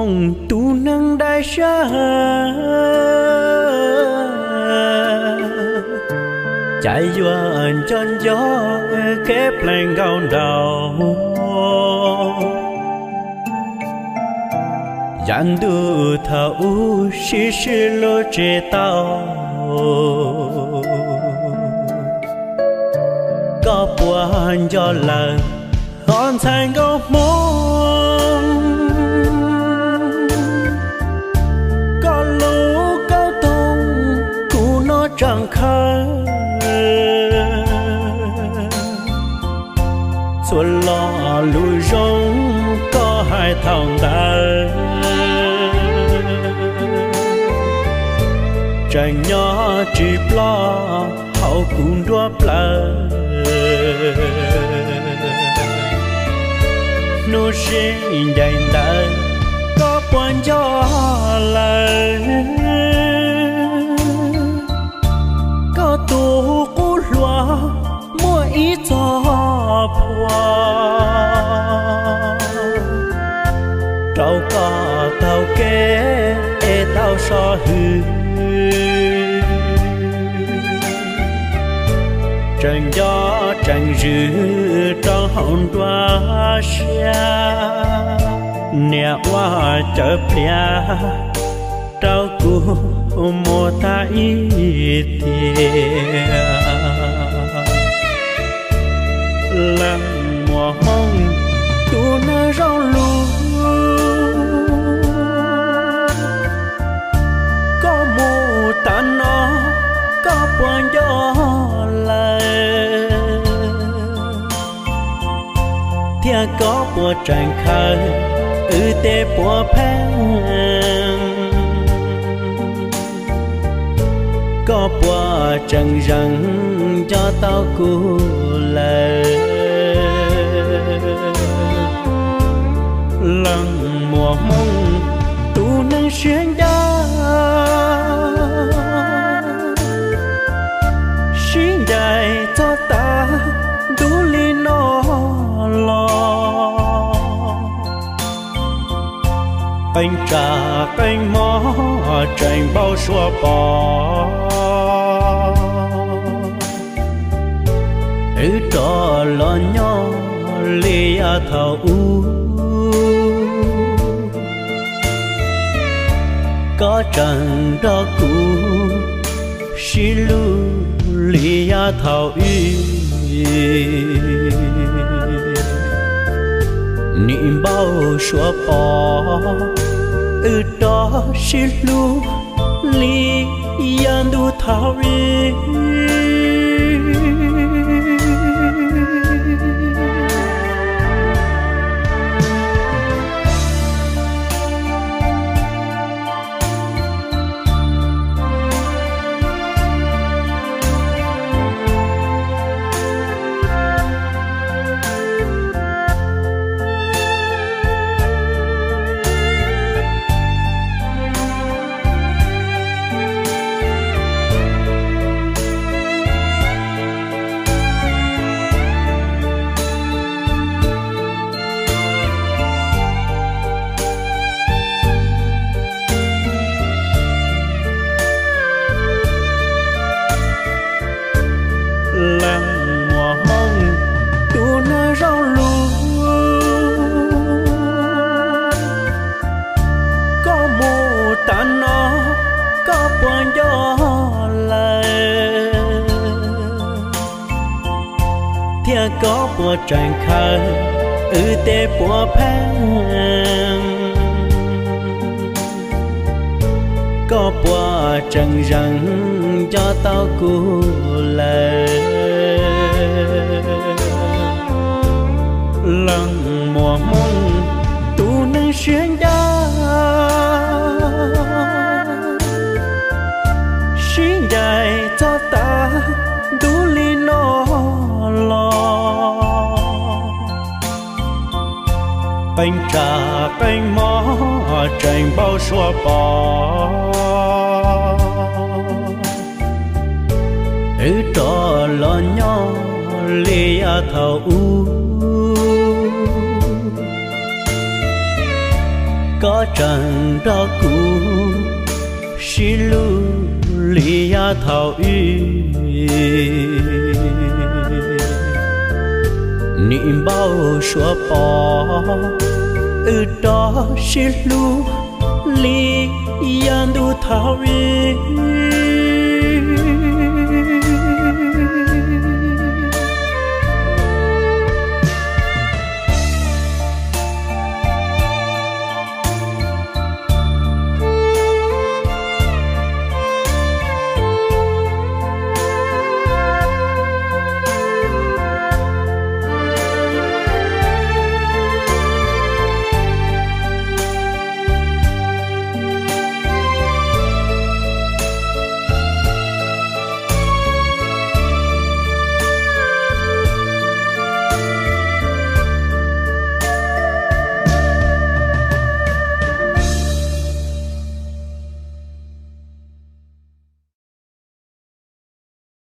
Tus neeg dai siab, cas yuav nco nco kev plees nkaus nraud. Yav ntuj thaum ub sib sib hlub tsis tau, koj puas nco lawm ho ntxhais nkauj hmoob? Koj lub kaub toog kuv noj tseem khawb, txhua lo lus zoo koj hais thaum ntawd tseem nyob tsis ploj hauv kuv nruab plawv. Hnub sib ncaim ntawd koj puas nco lawm? Koj tus qub hluas muaj ib txoj phua rau koj taug kev es tau so hwm, tseem nco tseem zwm rau hauv nruab siab. Niam ua cawv pliav rau kuv mus tag ib tiam. Leej muam Hmoob tus neeg zoo lus, koj mus tas no koj puas nco lawm? Thiab koj puas tseem khaws wb tej puav pheej? Koj puas tseem zeem nco tau kuv lawm? Leej muam Hmoob tus neeg siab ncaj, sib ncaim txog tav ntuj li no los, qee tsa qee hmo tseem npau suav pom. Wb rov los nyob li yav thaum ub, koj tseem nrog kuv sib hlub li yav thaum ub. Nim npau suav pom wb rov sib hlub li yav ntuj thaum ub. Leej muam Hmoob tus neeg zoo lus, koj mus tas no koj puas nco lawm? Thiab koj puas tseem khaws wb tej puav pheej? Koj puas tseem zeem nco tau kuv lawm? Leej muam Hmoob tus neeg siab ncaj, sib ncaim txog tav ntuj li no los, qee tsa qee hmo tseem npau suav pom. Wb rov los nyob li yav thaum ub, Koj tseem nrog kuv sib hlub li yav thaum ub. Nim npau suav pom wb rov sib hlub li yav ntuj thaum ub.